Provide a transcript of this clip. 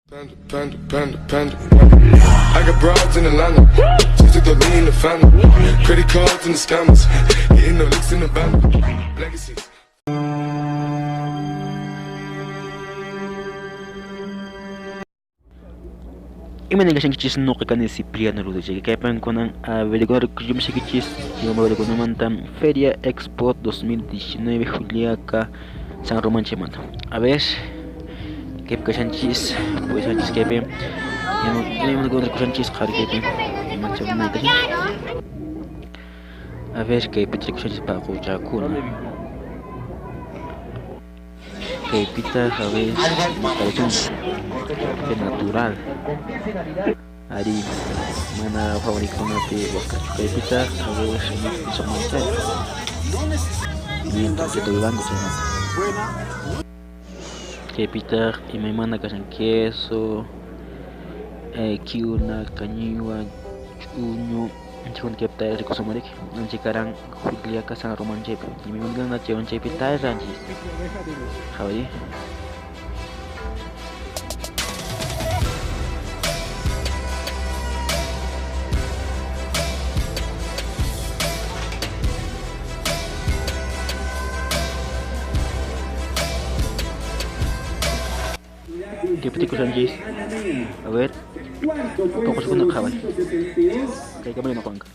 Panda, panda, panda, panda. I got broads in Atlanta. Just took the lean in the family. Credit cards and the scammers. Hitting the licks in the band. Legacies. Imayna kashankichis nuqa kani Cipriano Rudochayki kaypan kunan averiguar kuyumsaykichis kunamanta Feria Expo 2019 Juliaca San Román chaymanta. A ver, kaypi kashanchis, pues anchis kaypi imaymana rikushanchis qhari kaypi imacha kashan. A ver, kaypi rikushanchis paquchakuna. Kaypitaq a ver, café natural. Ari mana favorikunapi wakachu kaypitaq a ver, isomanchay. Vivanco chaymanta. Kaypitaq imaymana kashan queso, kiuna, kañiwa, ch'uñu, chaykuna kaypita rikusunmariki. Chay karan Juliaca San Román chaypi. Imaymana chaywan chaypi tayranchis. Qhawari. Kaypi rikushanchis. A ver, poqochkuna qhaway. Kaykamalla ñuqanqa.